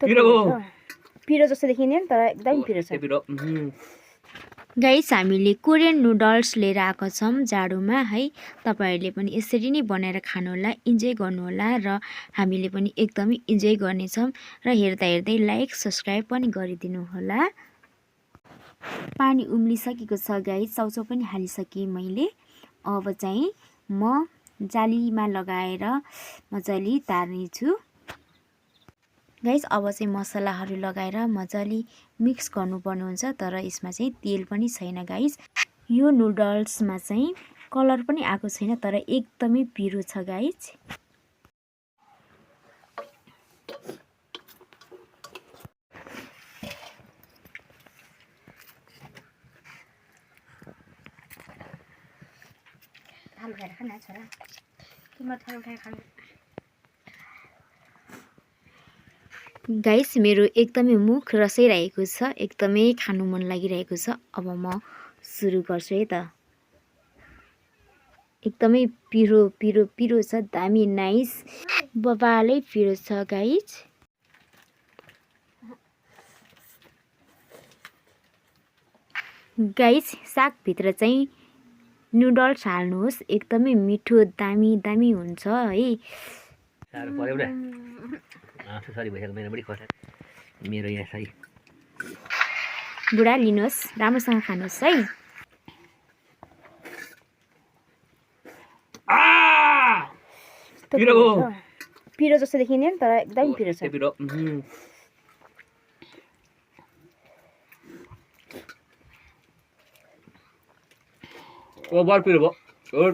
पिरो जस्तो देखिने नि तर एकदम पिरो छ। गाइस हामीले कोरियन नुडल्स लिएर आएको छौँ जाडोमा है। तपाईहरूले पनि यसरी नै बनाएर खानुहोला, इन्जोय गर्नुहोला र हामीले पनि एकदमै इन्जोय गर्नेछौँ र हेर्दा हेर्दै लाइक सब्सक्राइब पनि गरिदिनु होला। पानी उम्लिसकेको छ गाइस, चाउचाउ पनि हालिसकेँ मैले। अब चाहिँ म जालीमा लगाएर मजाले तार्नेछु गाइस। अब चाहिँ मसलाहरू लगाएर मजाले मिक्स गर्नुपर्ने हुन्छ, तर यसमा चाहिँ तेल पनि छैन गाइस। यो नुडल्समा चाहिँ कलर पनि आएको छैन, तर एकदमै पिरो छ गाइस। थाल उठाएर खान छोरा, तिम्रो थाल उठाएर खानु। गाइस मेरो एकदमै मुख रसाइरहेको छ, एकदमै खानु मन लागिरहेको छ। अब म सुरु गर्छु है त। एकदमै पिरो पिरो पिरो छ, दामी नाइस बबालै पिरो छ गाइस। गाइस सागभित्र चाहिँ नुडल्स हाल्नुहोस्, एकदमै मिठो दामी दामी हुन्छ है। मेरो यहाँ सही बुढा लिनुहोस्, राम्रोसँग खानुहोस् है। पिरो जस्तो देखिने नि तर एकदम पिरो छ। ओ बार पिरो भयो।